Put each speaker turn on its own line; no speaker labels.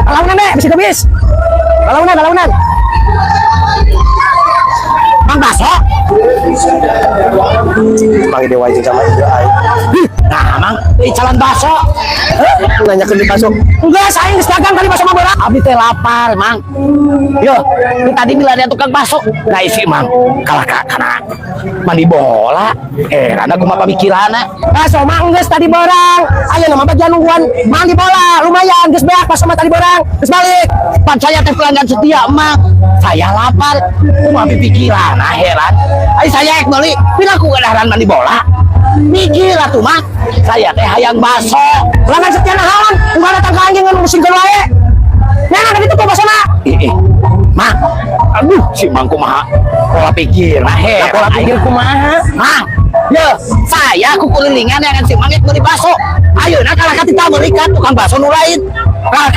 Lalaunan deh, bisa habis. Lalaunan, lalaunan.
Mang, baso.
Panggil dewa jeung sama ieu aing.
Nah, Mang, di jalan baso.
Nanya ke di baso. Enggak, saya geus dagang tadi baso mah beurang.
Abdi teh lapar, Mang. Yo, ini tadi bila ada tukang baso. Nah, isi Mang, kalah ka kana mandi bola. Heran aku mah pamikiranna.
Baso mah geus tadi beurang. Ayeuna mah bagian nungguan mandi bola, lumayan geus beak baso mah tadi beurang. Geus balik.
Pan saya teh pelanggan setia, Mang. Saya lapar, kumaha pikiran, nah heran. Ai saya ek meuli, piraku kadaharan mandi bola. Mikir atuh, Mang. Saya teh hayang baso.
Pelanggan setia nahalan, enggak datang ke anjing ngan musingkeun wae. Nah, ada itu kok basona.
Ih, ih. Mang, aduh, si Mang kumaha pola pikir, nah heran.
Pola pikir kumaha?
Mang, ya, saya kukulilingan yang si Mang ek meuli baso. Ayeuna kalah ka tita meuli ka tukang baso nu lain. Kalah.